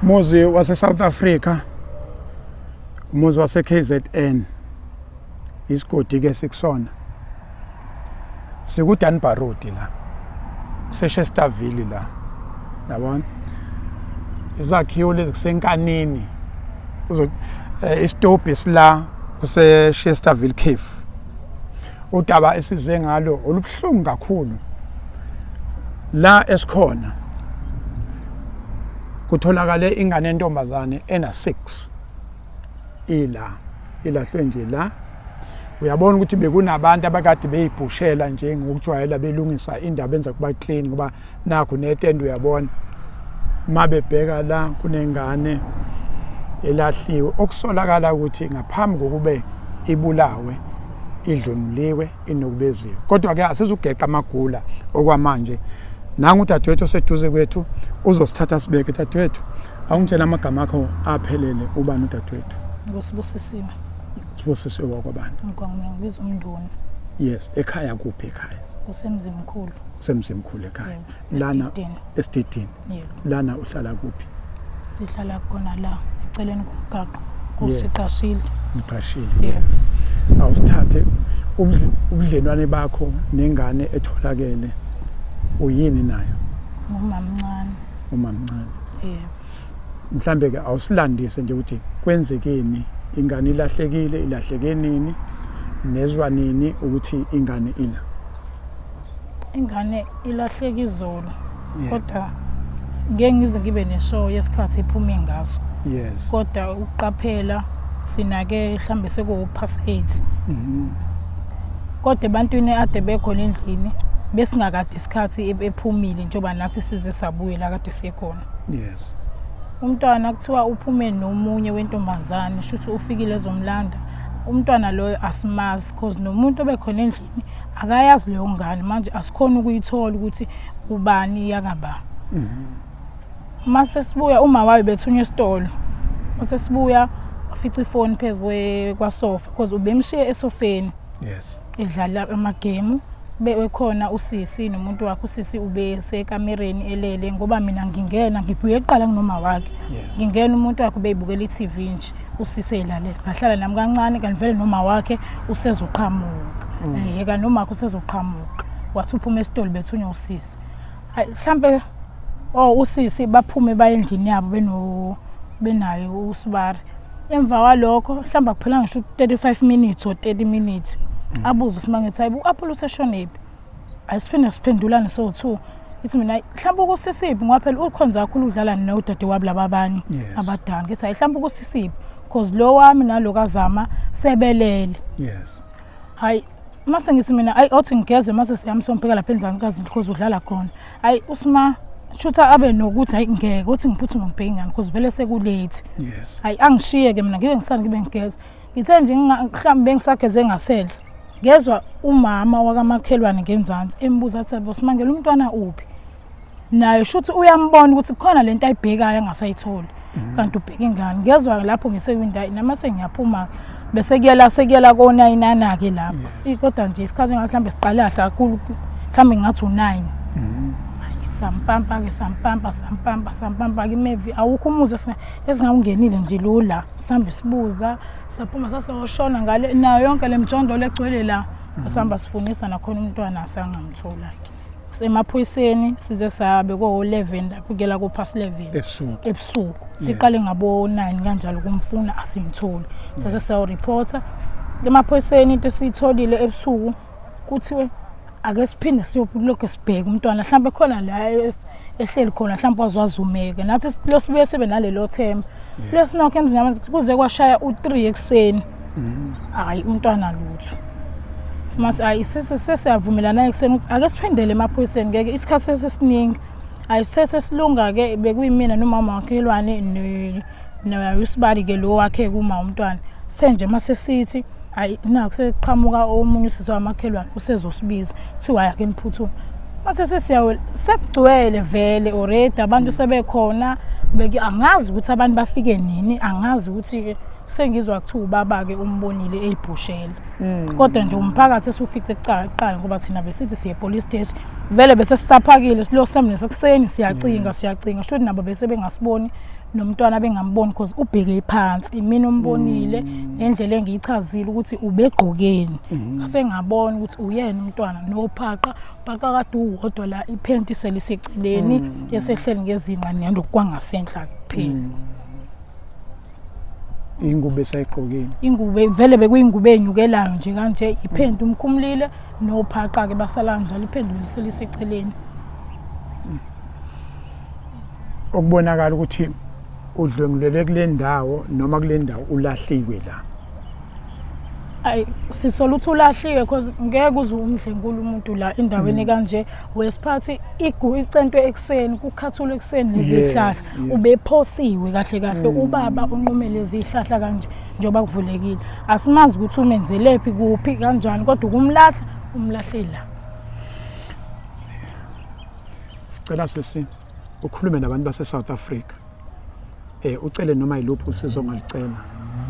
Muzi wase South Africa, umuzi wase KZN, isigodi ke sikusona siku Dunbar Road la, kuseChesterville la, yabona izakhiwo lezi kusenkanini, uzo isitobhi sila kuse Chesterville Cave. Udaba esize ngalo olubuhlungu kakhulu la esikhona, kutholakale ingane entombazane ena 6 ila ilahlwe nje la. Uyabona ukuthi bekunabantu abakade beyibhushela nje ngokujwayela, belungisa indaba, benza kuba clean, ngoba nakho netende uyabona. Uma bebheka la kunengane elahliwe okusolakala ukuthi ngaphambi kokube ibulawe idlwenguliwe, inokubeziwe. Kodwa-ke asizukugeqa amagula okwamanje. Nangu udadewethu oseduze kwethu uzosithatha sibeke. Dadewethu, awungitshela amagama akho aphelele, ubani udadewethu? Ngusibusisiwe. Sibusisiwe wakwabani? Ngibiza umnduna. Yes, ekhaya kuphi ekhaya? Kusemzimkhulu. Kusemzimkhulu ekhaya. Lana esididini. Yebo. Lana uhlala kuphi? Sihlala khona la eceleni komgaqo. Kusiqashile. Ngiqashile. Yes. Awusithathe ubudlelwane bakho nengane etholakele, uyini nayo? Ngumamncane. Umamncane. Yebo. Mhlambe ke awusilandise nje ukuthi kwenzekeni, ingane ilahlekile, ilahleke nini, nezwa nini ukuthi ingane ila? Ingane ilahleke izolo. Kodwa ngeke ngize ngibe neshow yesikhathi iphume ngaso. Kodwa ukuqaphela sinake mhlambe sekuwu past 8. Kodwa ebantwini ade bekhona endlini besingakade isikhathi ephumile, njengoba nathi size sabuye la kade siyekhona. Umntwana kuthiwa uphume nomunye wentombazane, shuthi ufikile ezomlanda. Umntwana loyo asimazi, cause nomuntu obekhona endlini akayazi leyo ngane. Manje asikhona ukuyithola ukuthi ubani yakaba. Mase sibuya, uma wayo bethunywa esitolo. Mase sibuya wafica ifoni phezu kwasofa, because ubemshiye esofeni. Edlala amagemu, bekhona usisi nomuntu wakhe. Usisi ubesekamereni elele, ngoba mina ngingena ngibuye kuqala kunoma wakhe. Ngingena umuntu wakhe ubeyibukela i-TV nje, usisi eyilalela. Ngahlala nami kancane, kanti vele noma wakhe usezoqhamuka. Kanti noma wakhe usezoqhamuka. Wathi uphuma esitolo bethunywa usisi. Hayi, mhlambe oh usisi baphume baye endlini yabo beno benayo usibari. Emva kwalokho mhlawumbe akuphela ngisho 35 minutes or 30 minutes. Abuze uSimange, hayibo, u-Apple useshonephi? Ayisiphinde siphendulane so-two. Ithi mina mhlawumbe ukusisiphi, ngoba phela ukhonza kakhulu ukudlala nodade wabo laba abanye abadala. Ngithi hayi, mhlawumbe ukusisiphi, cause lo wami nalo kazama sebelele. Hayi, mase ngithi mina hayi, othi ngigeze mase siyami sompheka lapha endlini kaZinhle, cause udlala khona. Hayi, usima shutha abe nokuthi hayi, ngeke uthi ngiphuthume ngibheke ingane, cause vele sekulate. Hayi, angishiye ke mina ngibe ngisana ngibe ngigeza. Ngithe nje mhlawumbe bengisageze ngasenhle, ngezwa umama wakamakhelwane ngenzansi embuza athi, "Bosimangele, umntwana uphi?" Naye shuthi uyambona ukuthi kukhona lento ayibhekayo angasayitholi, kanti ubheka ingane. Ngezwa lapho ngisewindayi noma sengiyaphuma, bese kuyela sekuyela ko-9 ke lapho. Kodwa nje isikhathi mhlawumbe siqale kahle kakhulu, mhlawumbe ngathi u-9. Hayi, sampampa ke, sampampa, sampampa, sampampa ke imevi, awukho umuzi esingawungenile nje lula. Sihambe sibuza, saphuma sasoshona ngale nayo yonke le mjondolo egcwele la. Sihamba sifunisa nakhona, umntwana asangamthola ke. Emaphoyiseni size sabe ko-11 lapho kuyela ko-past 11 ebusuku. Ebusuku. Siqale ngabo-9 kanjalo kumfuna, asimtholi. Sase siyawu-reporta emaphoyiseni. Into esiyitholile ebusuku, kuthiwe ake siphinde siyolokhu sibheke umntwana, mhlawumbe khona la ehleli khona, mhlawumbe wazwazumeke. Nathi losibuye sibe nalelo themba lesinokho emzini, kuze kwashaya u-3 ekuseni, hayi, umntwana lutho. Mase hayi, sesiyavumelana ekuseni ukuthi ake siphindele emaphoyiseni, ngeke isikhathi sesesiningi. Hayi, sesesilunga-ke, bekuyimina nomama wakhelwane naye usibali-ke lo wakhe kuma umntwana. Senje mase sithi hayi, naku sekuqhamuka omunye usisi wamakhelwane usezosibiza, kuthiwa hayi, ake niphuthume. Mase sesiyawela, sekugcwele vele already, abantu sebekhona. Beke angazi ukuthi abantu bafike nini, angazi ukuthi-ke. Sengizwa kuthiwa ubaba-ke umbonile eyibhushela. Kodwa nje umphakathi esufice kuqala kuqala ngoba thina besithi siye police station. Vele bese sisaphakile silokhu sihamba nasekuseni siyacinga siyacinga. Shuthi nabo bese bengasiboni nomntwana bengamboni because ubheke phansi. Imina ombonile ngendlela engiyichazile ukuthi ubegqokeni. Ngase ngabona ukuthi uyena umntwana nophaqa phaqa kade uwodwa la iphenti seliseceleni esehleli ngezinqa nalokhu kwangasenhla kuphela. Ingubo esayigqokile. Ingubo vele bekuyingubo enyukelayo nje kanje iphenti umkhumulile nophaqa ke basala kanjalo iphenti beliseliseceleni. Okubonakala ukuthi udlwengulelwe kule ndawo noma kule ndawo ulahliwe la. Ayi sisola ukuthi ulahliwe because ngeke uze umdlenkulu umuntu la endaweni kanje wesiphathi igu icentwe ekuseni kukhathulwe ekuseni lezi zihlahla ubephosiwe kahle kahle ubaba unqume lezi zihlahla kanje njengoba kuvulekile asimazi ukuthi umenzelephi kuphi kanjani kodwa ukumlahla umlahle la. Sicela sisi ukhulume nabantu base South Africa. Ucele noma yiluphi usizo ongalucela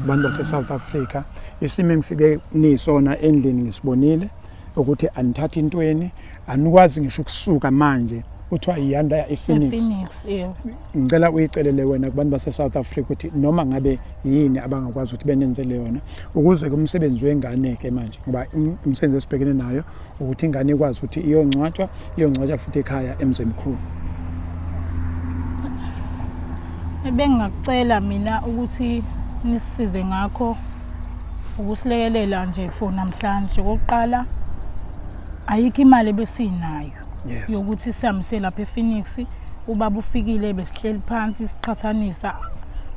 abantu base-South Africa. Isimo engifike nisona endlini ngisibonile ukuthi anithathi intweni, anikwazi ngisho ukusuka manje kuthiwa iyanda ePhoenix. ePhoenix, yebo. Ngicela uyicelele wena kubantu base-South Africa ukuthi noma ngabe yini abangakwazi ukuthi benenzele yona ukuze kumsebenzi wengane-ke manje ngoba umsebenzi esibhekene nayo ukuthi ingane ikwazi ukuthi iyongcwatshwa iyongcwatshwa futhi ekhaya emzimkhulu. Ebengingakucela mina ukuthi nisisize ngakho ukusilekelela nje for namhlanje. Okokuqala ayikho imali ebesinayo yokuthi sihambise lapha ePhoenix. Ubaba ufikile besihleli phansi siqhathanisa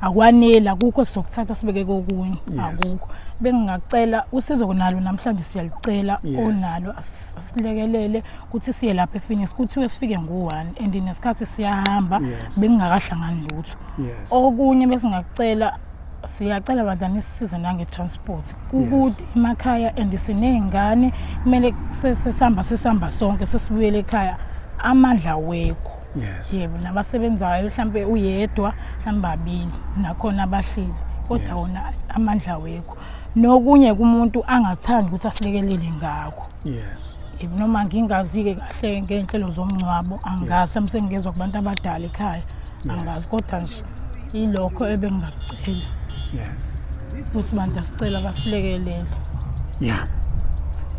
akwaneli akukho sizokuthatha sibeke kokunye akukho. Bengingakucela usizo nalo namhlanje siyalucela onalo asilekelele ukuthi siye lapha ePhoenix kuthiwe sifike ngo-1 and nesikhathi siyahamba bekungakahlangani lutho. Okunye besingakucela siyacela bandla nisisize nange-transport kukude emakhaya and siney'ngane kumele sesihamba sesihamba sonke sesibuyele ekhaya amandla wekho. Yebo nabasebenzayo mhlampe uyedwa mhlambe babili nakhona abahleli kodwa wona amandla wekho. Nokunye kumuntu angathandi ukuthi asilekelele ngakho. Yebo noma ngingazi-ke kahle ngey'nhlelo zomngcwabo angazi mhlawumbe sengingezwa kubantu abadala ekhaya angazi kodwa nje yilokho ebengingakucela. Futhi bantu asicela basilekelele. Yeah.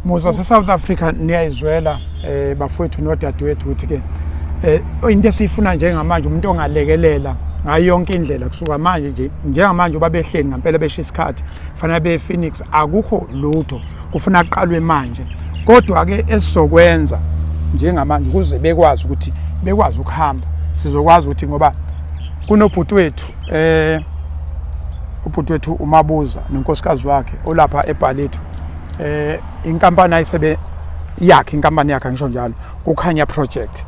Muzi wase-South Africa niyayizwela bafowethu nodadewethu ukuthi ke into esiyifuna njengamanje umuntu ongalekelela ngayo yonke indlela kusuka manje nje njengamanje uba behleli ngempela besha isikhathi fanele be Phoenix akukho lutho kufuna kuqalwe manje kodwa ke esizokwenza njengamanje ukuze bekwazi ukuthi bekwazi ukuhamba sizokwazi ukuthi ngoba kunobhuti wethu ubhuti wethu uMabuza nonkosikazi wakhe olapha eBhalitho inkampani ayisebe yakhe inkampani yakhe ngisho njalo kukhanya project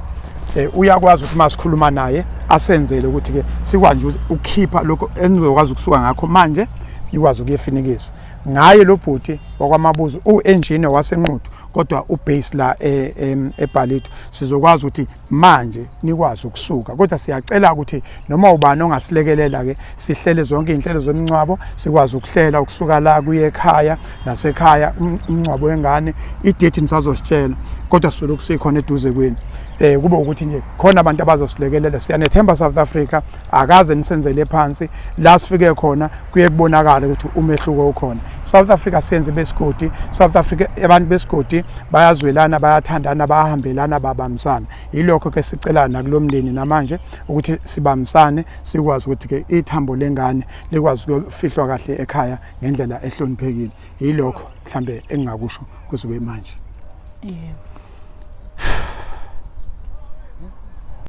uyakwazi ukuthi masikhuluma naye asenzele ukuthi ke sikwazi ukukhipha lokho enizokwazi ukusuka ngakho manje nikwazi ukuyefinikisa ngaye lo bhuti wakwaMabuza u-engineer waseNquthu kodwa ubase la eBhalitho sizokwazi ukuthi manje nikwazi ukusuka kodwa siyacela ukuthi noma ubani ongasilekelela ke sihlele zonke izinhlelo zomncwabo sikwazi ukuhlela ukusuka la kuye ekhaya nasekhaya umncwabo wengane idate nisazositshela kodwa sizolokhu sikhona eduze kwenu kube ukuthi nje khona abantu abazosilekelela siyanethemba South Africa akaze nisenzele phansi la sifike khona kuye kubonakala ukuthi umehluko ukhona South Africa senze besigodi South Africa abantu besigodi bayazwelana bayathandana bayahambelana babambisana yilokho ke sicela nakulomndeni namanje ukuthi sibambisane sikwazi ukuthi ke ithambo lengane likwazi ukufihlwa kahle ekhaya ngendlela ehloniphekile yilokho mhlambe engingakusho kuzobe manje. Yebo.